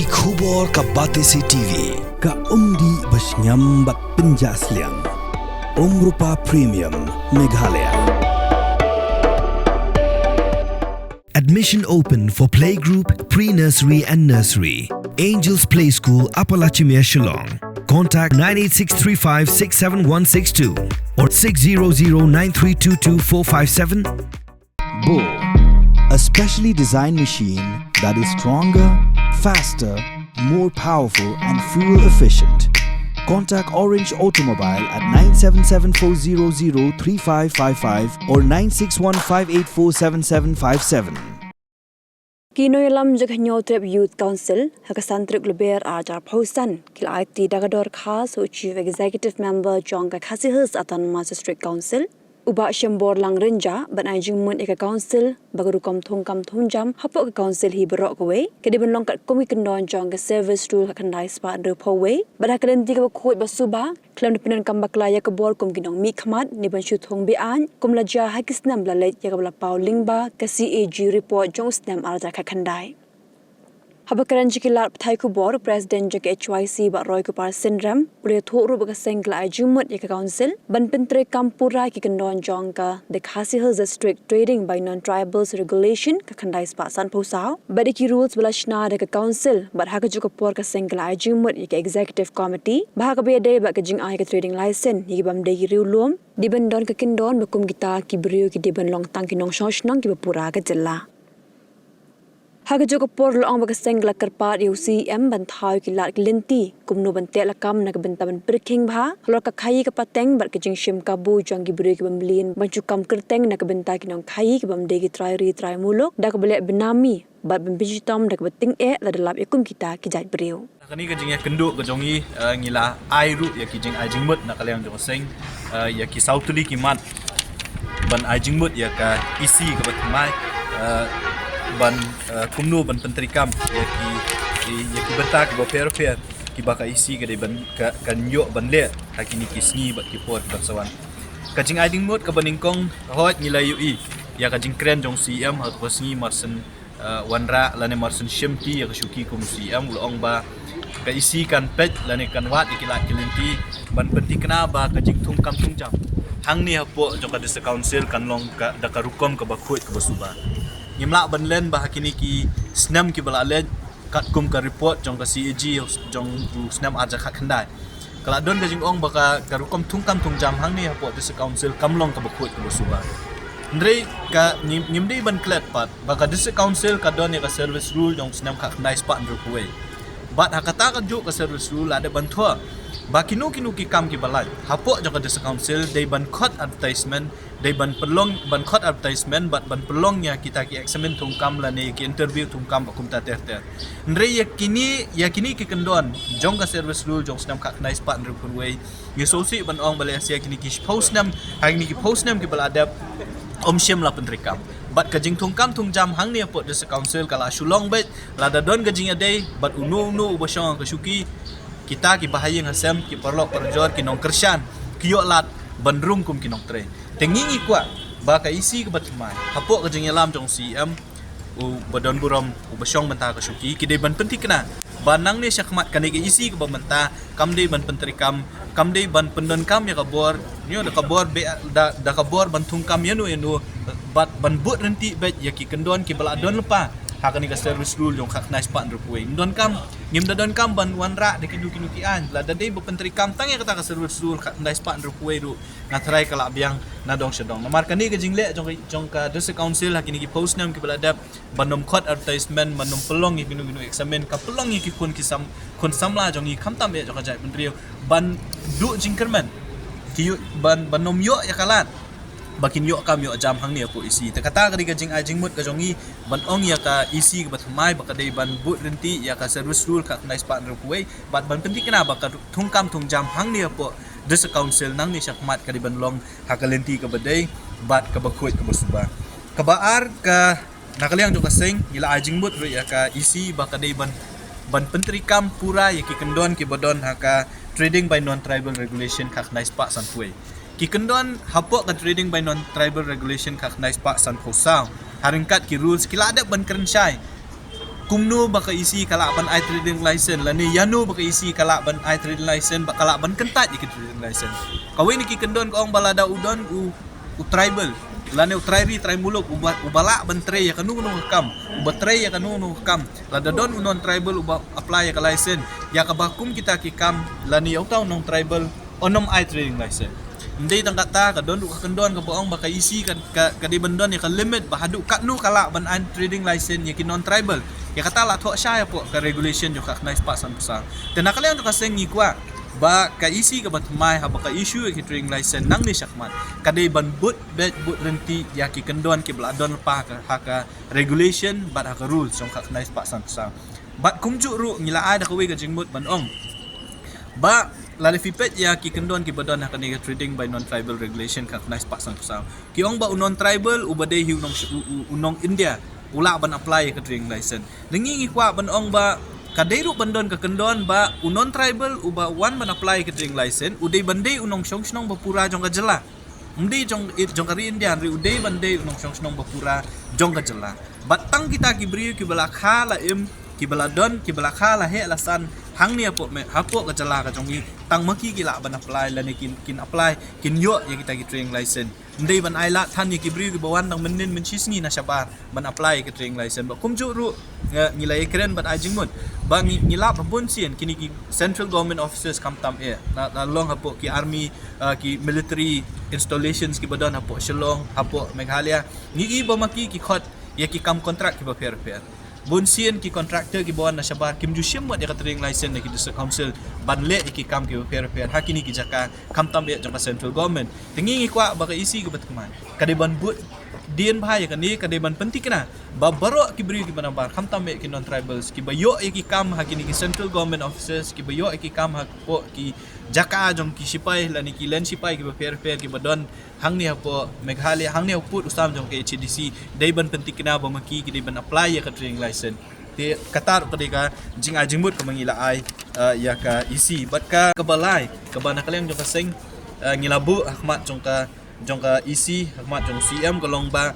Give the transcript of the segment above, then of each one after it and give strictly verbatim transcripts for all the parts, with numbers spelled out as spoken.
Ki khubor ka Batesi T V, ka umdih ba shngiam bad pynjah sliang. Umrupa Premium, Meghalaya. Admission open for playgroup, pre-nursery and nursery. Angels Play School, Upper Lachimia, Shillong. Contact nine eight six three five six seven one six two or six zero zero nine three two two four five seven. Bo, a specially designed machine that is stronger, faster, more powerful and fuel efficient. Contact Orange Automobile at nine seven seven four zero zero three five five five or nine six one five eight four seven seven five seven. Ki nongïalam jong ka Hynñiewtrep Youth Council ha ka san tarik Lber ar hajar arphew san ki la aiti da ka dorkhas ha u Chief Executive Member jong ka Khasi Hills Autonomous District Council, u Bah Shemborlang Rynjah, ban ai jingmut ïa ka council ba ka rukom thungkam thungjam hapoh ka council hi baroh kawei ka dei ban long katkum ki kyndon jong ka Service Rule khatkhyndai spah hynriewphew wei, bad ha ka lynti kaba khuid ba suba khlem da pyndonkam bakla ïa ka bor kum ki nongmihkhmat ne ban shu thung be-aiñ kum la jia ha ki snem ba la leit ïa kaba la paw lyngba ka C A G report jong u snem ar hajar khatkhyndai. Haba kren sha ki lad pathai khubor, u President jong ka H Y C Bah Roykupar Synrem u la ïathuh ruh ba ka seng ka la ai jingmut ïa ka council ban pyntreikam pura ïa ki kyndon jong ka The Khasi Hills District Trading by Non-Tribals Regulation khatkhyndai spah sanphew saw bad ïa ki rules ba la shna da ka council, bad ha kajuh ka por ka seng ka la ai jingmut ïa ka Executive Committee ba ha kaba ïadei bad ka jingai ka trading license ïa ki bym dei ki riewlum, dei ban don ka kyndon ba kum kita ki briew ki dei ban long tang ki nongshong shnong kiba pura ka jylla. Ha kajuh ka por la ong ba ka seng ka la kyrpad ïa u C E M ban thaw ïa ki lad ki lynti kumno ban teh lakam na ka bynta ban pyrkhing bha halor ka khaii ka pateng bad ka jingshim kabu jong ki briew ki bym mlien ban shu kam kyrteng na ka bynta ki nongkhaii ki bym dei ki trai ri trai muluk da kaba leh benami bad ban pynshitom da kaba tyngeh lada lap ïa kum kita ki jait briew. Na kane ka jingïakynduh ka jong ngi, eh, ngi la ai ruh ïa ki jingai jingmut na ka liang jong ka seng, eh, ïa ki saw tylli ki mat ban ai jingmut ïa ka E C kaba thymmai, eh, ban, eh, kumno ban pyntreikam ïa ki, ki, ïa ki bynta kiba pher pher kiba ka E C ka dei ban ka, kan ïoh ban leh ha kine ki sngi bad ki por kiban sa wan. Ka jingai jingmut kaba nyngkong, hooid ngi la ïohi ïa ka jingkren jong C E M ha kaba sngi marshen, eh, wanrah lane marshen shimti ïa ka shuki kum u C E M, u la ong ba ka E C kan peit lane kan wad ïa ki lad ki lynti ban pynthikna ba ka jingthungkam thungjam hangne hapoh jong ka District Council kan long ka, da ka rukom kaba khuid kaba suba. Ngim lah ban len ba ha kine ki snem kiba la leit katkum ka report jong ka C A G jong u snem ar hajar khatkhyndai ka la don ka jingong ba ka, ka rukom thungkam thungjam hangne hapoh District Council kam long kaba khuid kaba suba. Hynrei ka ngim, ngim dei ban klet pat ba ka District Council ka don ïa ka Service Rule jong u snem khatkhyndai spah hynriewphew wei. Bad ha kata kajuh ka Service Rule la dep ban thoh ba kino kino ki kam kiba lait hapoh jong ka District Council dei ban khot advertisement, dei ban pynlong, ban khot advertisement bad ban pynlong ïa kita ki examine thungkam lane ki interview thungkam bad kumta ter ter. Hynrei ïa kine, ïa kine ki kyndon jong ka Service Rule jong u snem khatkhyndai spah hynriewphew wei, ngi sngewsih ban ong ba lehse ïa kine ki shiphew snem, ha kine ki phew snem kiba la dep ym shym la pyntreikam. Bad ka jingthungkam thungjam hangne hapoh District Council ka la shu long beit lada don ka jingïadei bad uno uno uba shong ha ka shuki, kita kiba ha ïing ha sem, ki paralok parajor, ki nongkyrshan, ki ïoh lad ban rung kum ki nongtrei. Te ngi ngi kwah ba ka E C kaba thymmai hapoh ka jingïalam jong u C E M, uba don burom, uba shong mynta ha ka shuki, ki dei ban pynthikna ba nangne shakhmat kane ka E C kaba mynta kam dei ban pyntreikam, kam dei ban pyndonkam ïa ka bor, ïa da ka bor be, da, da ka bor ban thungkam ïano ïano, bad ban bud ryntih beit ïa ki kyndon kiba la don lypa ha kane ka Service Rule jong u khatkhyndai spah hynriewphew wei. Ngim donkam, ngim da donkam ban wanrah da kino kino ki aiñ, lada dei ba pyntreikam tang ïa kata ka Service Rule khatkhyndai spah hynriewphew wei ruh nga tharai ka lah biang na dong sha dong. Namar kane ka jingleh jong, jong ka District Council ha kine ki phew snem kiba la dep, ban ym khot advertisement, ban ym pynlong ïa kino kino examine, ka pynlong ïa ki khun ki sam, khun samla jong ngi khamtam eh jong ka jaitbynriew ban duh jingkyrmen, ki ïoh ban, ban ym ïoh ïa ka lad ba kin ïoh kam ïoh jam hangne hapoh E C. Te kata ka dei ka jingai jingmut ka jong ngi ban ong ïa ka E C kaba thymmai ba ka dei ban bud ryntih ïa ka Service Rule khatkhyndai spah hynriewphew wei bad ban pynthikna ba ka thungkam thungjam hangne hapoh District Council nangne shakhmat ka dei ban long ha ka lynti kaba dei bad kaba khuid kaba suba. Kaba ar, ka na ka liang jong ka seng ngi la ai jingmut ruh ïa ka E C ba ka dei ban, ban pyntreikam pura ïa ki kyndon kiba don ha ka Trading by Non-Tribal Regulation khatkhyndai spah sanphew wei. Ki kyndon hapoh ka Trading by Non-Tribal Regulation khatkhyndai spah sanphew saw ha ryngkat ki rules ki la dep ban kren shai kumno ba ka E C ka lah ban ai trading license, lane ïano ba ka E C ka lah ban ai trading license, ba ka lah ban kyntait ïa ki trading license. Kawei na ki kyndon ka ong ba lada u don u, u tribal, lane u trai ri trai muluk, uba, uba lah ban trei ïa kano kano ka kam, uba trei ïa kano kano ka kam, lada don u non tribal uba apply ïa ka license, ïa kaba kum kita ki kam, lane ïa uta u non tribal, un ym ai trading license. Ym dei tang kata, ka don ruh ka kyndon kaba ong ba ka E C ka, ka, ka dei ban don ïa ka limit ba haduh katno ka lah ban ai trading license ïa ki non tribal. Ïa kata la thoh shai hapoh ka regulation jong ka khyndai spah sanphew saw. Te na ka liang jong ka seng ngi kwah ba ka E C kaba thymmai haba ka issue ïa ki trading license nangne shakhmat, ka dei ban bud beit bud ryntih ïa ki kyndon kiba la don lypa ha ka, ha ka regulation bad ha ka rules jong ka khyndai spah sanphew saw. Bad kumjuh ruh ngi la ai da kawei ka jingmut ban ong ba lada phi peit ïa ki kyndon kiba don ha kane ka trading by non tribal regulation ka khyndai spah sanphew saw, ki ong ba u non tribal uba dei hi u nong, u, u, u nong India u lah ban apply ïa ka trading license. Ngi, ngi kwah ban ong ba ka dei ruh ban don ka kyndon ba u non tribal uba wan ban apply ïa ka trading license u dei ban dei u nongshong shnong ba pura jong ka jylla. Ym dei jong, jong ka ri India, hynrei u dei ban dei u nongshong shnong ba pura jong ka jylla. Bad tang kita ki briew kiba la kha la im, kiba la don, kiba la kha la heh la san hangne hapoh me, hapoh ka jylla ka jong ngi, tang ma ki ki lah ban apply, lane kin, kin apply, kin ïoh ïa kita ki trading license. Ym dei ban ai lad than ïa ki briew kiba wan tang mynnin mynshisngi na shabar ban apply ïa ka trading license. Bad kumjuh ruh, eh, ngi la ïakren bad ai jingmut ba ngi, ngi lap ba bun sien kine ki central government offices khamtam eh, na, na long hapoh ki army, eh, ki military installations kiba don hapoh Shillong, hapoh Meghalaya. Ngi i ba ma ki ki khot ïa ki kam contract kiba pher pher. Bun sien ki contractor kiba wan na shabar kim ju shim wat ïa ka trading license na ki district council ban leh ïa ki kam kiba pher pher ha kine ki jaka khamtam eh jong ka central government. Te ngi, ngi kwah ba ka E C kaba thymmai ka dei ban bud dien bha ïa kane, ka dei ban pynthikna ba baroh ki briew kiba nabar khamtam eh ki non tribals kiba ïoh ïa ki kam ha kine ki central government offices, kiba ïoh ïa ki kam hapoh ki jaka jong ki sipai lane ki len sipai kiba pher pher kiba don hangne hapoh Meghalaya, hangne hapoh pud u sam jong ka H A D C, dei ban pynthikna ba ma ki ki dei ban apply ïa ka trading license. Te kata ruh ka dei ka jingai jingmut kaba ngi la ai, eh, ïa ka E C. Bad ka, kaba lai, kaba na ka liang jong ka seng, eh, ngi la buh ha khmat jong ka, jong ka E C, ha khmat jong C M ka long ba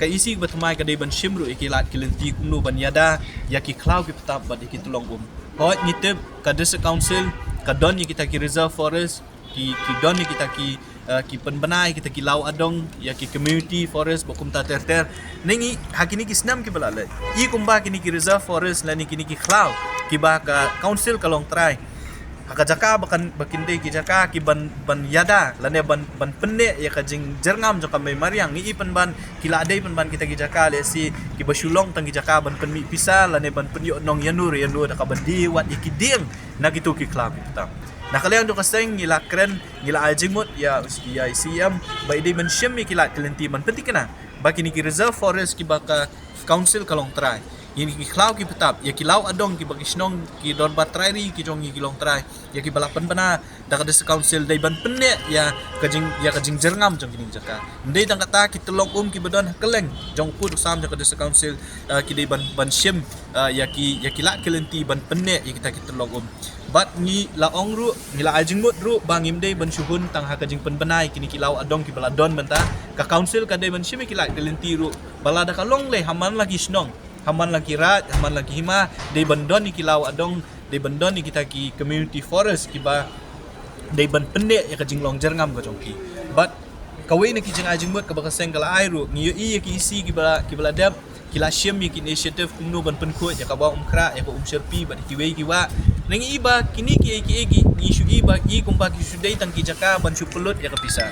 ka E C kaba thymmai ka dei ban shim ruh ïa ki lad ki lynti kumno ban ïada ïa ki khlaw ki btap bad ïa ki tyllong um. Hooid ngi tip ka district council ka don ïa kita ki reserve forest, ki, ki don ïa kita ki, eh, ki pynbna ïa kita ki law adong ïa ki community forest bad kumta ter ter. Ngi i ha kine ki snem kiba la leit, i kumba kine ki reserve forest lane kine ki khlaw kiba ka council ka long trai, ha ka jaka ba kan, ba kin dei ki jaka kiban, ban ïada lane ban, ban pynneh ïa ka jingjyrngam jong ka mei mariang, ngi i pynban ki la dei pynban kita ki jaka lehse kiba shu long tang ki jaka ban pynmih pisa lane ban pynïoh nong ïano re ïano da kaba die wat ïa ki dieng na kito ki khlaw ki btap. Na ka liang jong ka seng ngi la kren, ngi la ai jingmut ïa, ïa C M ba i dei ban shim ïa ki lad ki lynti ban pynthikna ba kine ki reserve forest kiba ka council ka long trai, ïa ki khlaw ki btap, ïa ki law adong kiba ki shnong ki dorbar trai ri ki jong ngi ki long trai, ïa kiba la pynbna da ka district council, dei ban pynneh ïa ka jing, ïa ka jingjyrngam jong kine ki jaka. Ym dei tang kata, ki tyllong um kiba don ha kylleng jong u pud u sam jong ka district council, eh, ki dei ban, ban shim, eh, ïa ki, ïa ki lad ki lynti ban pynneh ïa kita ki tyllong um. Bad ngi la ong ruh, ngi la ai jingmut ruh ba ngim dei ban shu hun tang ha ka jingpynbna ïa kine ki law adong kiba la don mynta. Ka council ka dei ban shim ïa ki lad ki lynti ruh ba lada ka long lei ha man la ki shnong, ha man la ki raid, ha man la ki hima, dei ban don ïa ki law adong, dei ban don ïa kita ki community forest kiba dei ban pynneh ïa ka jinglong jyrngam ka jong ki. Bad kawei na ki jingai jingmut kaba ka seng ka la ai ruh, ngi ïohi ïa ki E C kiba, kiba la dep, ki la shim ïa ki initiative kumno ban pynkhuid ïa ka Wah Umkhrah, ïa ka Umshyrpi bad ïa kiwei ki wah. Ngi i ba kine kiei kiei ki, ngi shu i ba i kumba ki shu dei tang ki jaka ban shu pynlut ïa ka pisa.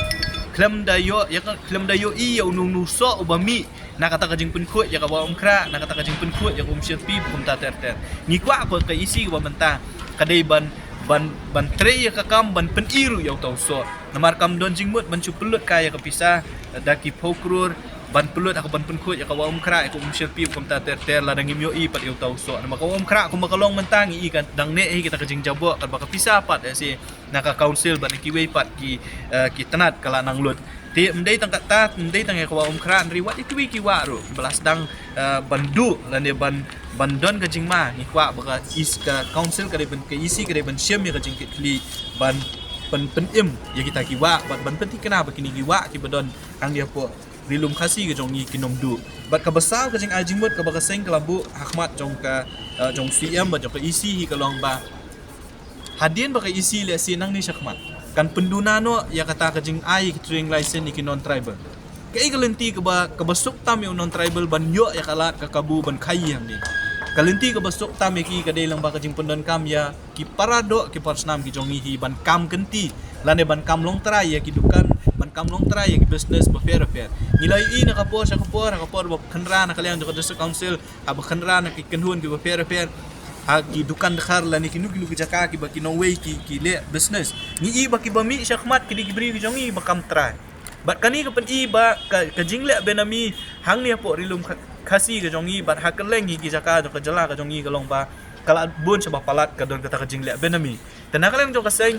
Khlem da ïoh ïa ka, khlem da ïohi ïa uno uno u soh uba mih na kata ka jingpynkhuid ïa ka Wah Umkhrah, na kata ka jingpynkhuid ïa ka Umshyrpi bad kumta ter ter. Ngi kwah ba ka E C kaba mynta ka dei ban, ban, ban trei ïa ka kam ban pyni ruh ïa uta u soh. Namar kam don jingmut ban shu pynlut kai ïa ka pisa da ki phew klur ban pynlut ha ka ban pynkhuid ïa ka Wah Umkhrah, ïa ka Umshyrpi bad kumta ter ter, lada ngim ïohi pat ïa uta u soh. Namar ka Wah Umkhrah kumba ka long mynta ngi i ka dang neh hi kata ka jingjaboh, katba ka pisa pat, eh, shi na ka council bad na kiwei pat ki, eh, ki tnat ka la nang lut. Te ym dei tang kata, ym dei tang ïa ka Wah Umkhrah, hynrei wat ïa kiwei ki wah ruh ba la sdang, eh, ban duh lane ban, ban don ka jingma, ngi kwah ba ka E C, ka council ka dei ban, ka E C ka dei ban shim ïa ka jingkitkhlieh ban pyn, pynim ïa kita ki wah bad ban pynthikna ba kine ki wah kiba don hangne hapoh ri lum Khasi ka jong ngi kin ym duh. Bad kaba saw ka jingai jingmut kaba ka seng ka la buh ha khmat jong ka, eh, jong C M bad jong ka E C hi ka long ba hadien ba ka E C lehse nangne shakhmat kan pynduna noh ïa kata ka jingai ka trading license ïa ki non-tribal. Kaei ka lynti kaba, kaba suk tam ïa u non-tribal ban ïoh ïa ka lad ka kabu ban khaii hangne? Ka lynti kaba suk tam ïa ki ka dei lang ba ka jingpyndonkam ïa ki para doh ki para snam ki jong ngi hi ban kam kynti lane ban kam longtrai ïa ki dukan, ban kam longtrai ïa ki business bapher bapher. Ngi la ïohi na ka por sha ka por, ha ka por ba khynra na ka liang jong ka District Council, haba khynra na ki kynhun kiba pher pher, ha ki dukan dkhar lane kino kino ki jaka kiba ki nongwei ki, ki leh business, ngi i ba kiba mih shakhmat ki dei ki briew ki jong ngi ba kam trai. Bad kane ka pyni ba ka, ka jingleh benami hangne hapoh ri lum Kha-, Khasi ka jong ngi bad ha kylleng ki jaka jong ka jylla ka jong ngi ka long ba ka la bun shaba palat ka don kata ka jingleh benami. Te na ka liang jong ka seng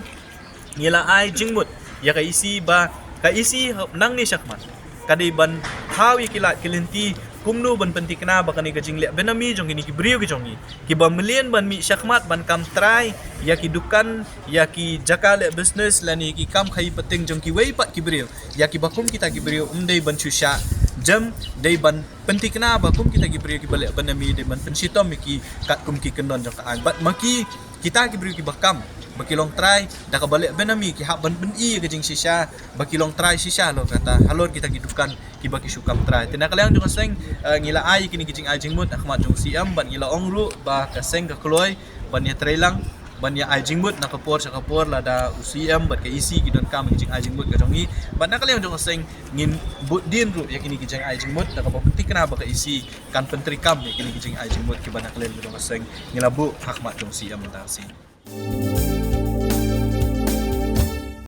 ngi la ai jingmut ïa ka E C ba ka E C nangne shakhmat ka dei ban thaw ïa ki lad ki lynti kumno ban pynthikna ba kane ka jingleh benami jong kine ki briew ki jong ngi kiba mlien ban mih shakhmat ban kam trai ïa ki dukan, ïa ki jaka leh business lane ïa ki kam khaii pateng jong kiwei pat ki briew, ïa kiba kum kita ki briew ym dei ban shu shah jem, dei ban pynthikna ba kum kita ki briew kiba leh benami dei ban pynshitom ïa ki katkum ki kyndon jong ka aiñ. Bad ma ki, kita ki briew kiba kam, ba ki longtrai da kaba leh benami, ki hap ban pyni ïa ka jingshisha ba ki longtrai shisha halor kata, halor kita ki dukan kiba ki shu kam trai. Te na ka liang jong ka seng, eh, ngi la ai kine ki jingai jingmut ha khmat jong C M bad ngi la ong ruh ba ka seng ka kloi ban ïatreilang, ban ïa ai jingmut na ka por sha ka por lada u C M bad ka E C ki donkam ïa ki jingai jingmut ka jong ngi. Bad na ka liang jong ka seng ngin bud dien ruh ïa kine ki jingai jingmut da kaba pynthikna ba ka E C kan pyntreikam ïa kine ki jingai jingmut kiba na ka liang jong ka seng ngi la buh ha khmat jong C M mynta shi.